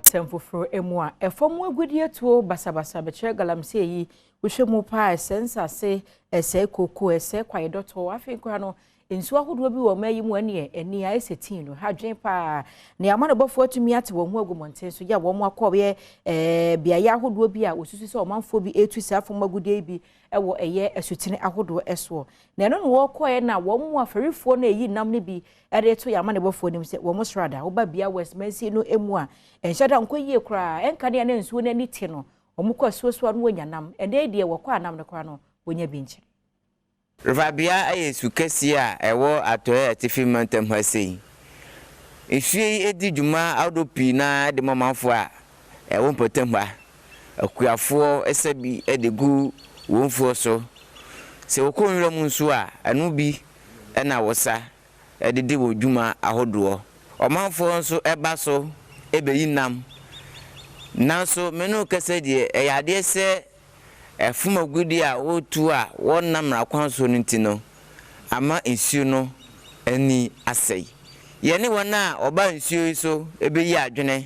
Nsɛm foforɔ mu a, ɛfam agudeɛ tuo basabasa bɛkyerɛ galamsey yi, wohwɛ mu paa ɛsɛe nsase, ɛsɛe koko, ɛsɛe kwaeɛ dɔtɔ, afei koraa no nsuo ahodoɔ bi wɔ ɔman yi mu ɛneɛ ani ayɛ sɛ tii no ha dwen paa. Na amanebɔfoɔ atumi ate wɔn ho agu mmɔnten so yɛ a wɔn akɔ yɛ beaeɛ ahodoɔ bi a wɔsusu sɛ ɔmanfoɔ bi ɛretu saa fam agudeɛ yi bi wɔ ɛyɛ asutene ahodoɔ soɔ. Na ɛno na wɔkɔɛ na wɔn mu afɛrifoɔ no ɛyi nam no bi de to yɛ amanebɔfoɔ nim sɛ wɔn srada woba Bia West mansin no mu a ɛnhyɛ da nkɔ yie koraa. Ɛnka ne a na nsuo no ani te no, wɔn kɔ asuo so a no wɔnya nam. Ɛnɛ deɛ wɔkɔ anam no koraa no wɔnya bi nkyɛn. River Bia yɛ su kɛseɛ a ɛwɔ Atɔeɛ Atifi Mantam ha sei. Nsuo yi di dwuma ahodoɔ pii no ara de ma ɔmanfoɔ a ɛwɔ mpɔtam ha. Akuafoɔ sa bi de gu wɔn mfuo so. Sɛ wɔkɔ nwura mu nso a, ɛno bi na wɔsa de di wɔn dwuma ahodoɔ. Ɔmanfoɔ nso ba so bɛyi nam. Nanso me ne wo kasa deɛ, ɛyɛ adeɛ sɛ Ɛfam agudeɛ a wɔretu a wɔnnam mmara kwan soɔ no nti no, ama nsuo no ani asɛe. Yɛne wɔn a wɔba nsuo yi so bɛyi adwene,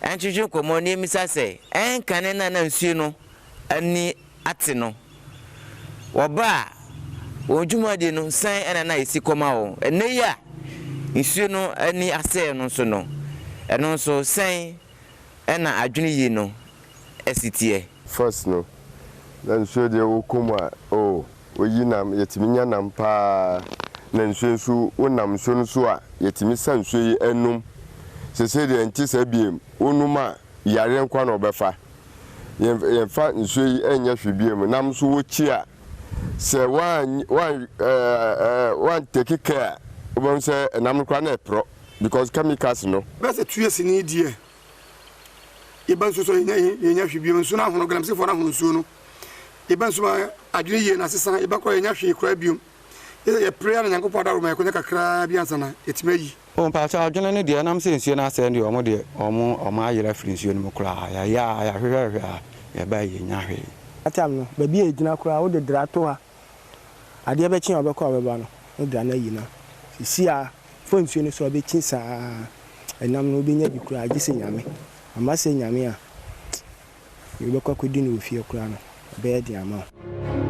ntwetwe nkɔmmɔ na yɛmmisa sɛ, ɛnkane no a na nsuo no ani ate no, wɔba a, wɔn dwumadie no sɛn na na ɛsi kɔ ma wɔn? Ɛnnɛ yi a nsuo no ani asɛe no nso no, ɛno nso sɛn na adwene yi no si teɛ? First no na nsuo deɛ wokɔ mu a oh woyi nam yɛtumi nya nam paa na nsuo nso wonam nsuo no so a yɛtumi sa nsuo yi nom sesei deɛ nte saa biem wonom a yareɛ nkoa na wɔbɛfa yɛnfa nsuo yi nyɛ hwee biem nam nso wokyi a sɛ woan woan ɛɛ woan take care a wobɛhu sɛ nam no koraa na ɛporɔ because chemicals no. Bɛsɛ 2 years ni deɛ, yɛba nsuo so yɛnya hwee bio. Nsuo no ahono, galamseyfoɔ no ahono nsuo no. Yɛba nsuo ma adwene yie na asesa. Yɛba koraa yɛnya hwee koraa biom. Yɛ yɛpere a na Nyankopɔn adaworo ma yɛkɔnya kakraa bi ansa na yɛtumi ayi. O mpakyɛw, adwene no deɛ, ɛnam sɛ nsuo no asɛe deɛ, ɔmo deɛ ɔmo ayera afiri nsuo no mu koraa. Yɛayɛ a yɛahwehwɛhwɛ a yɛba yɛnya hwee. Atam no, baabi a ɛgyina koraa, wode dra to ha, adeɛ bɛkye a wobɛkɔ a wobɛba no, ne dra no ayi no. Sisi a fa nsuo no so a wobɛkyi saa, ɛnam no wobɛnya bi koraa gye sɛ Nyame. Ama sɛ Nyame a, deɛ wobɛkɔ akɔdi no wɔ fie koraa no, ɛbɛyɛ den ama wo.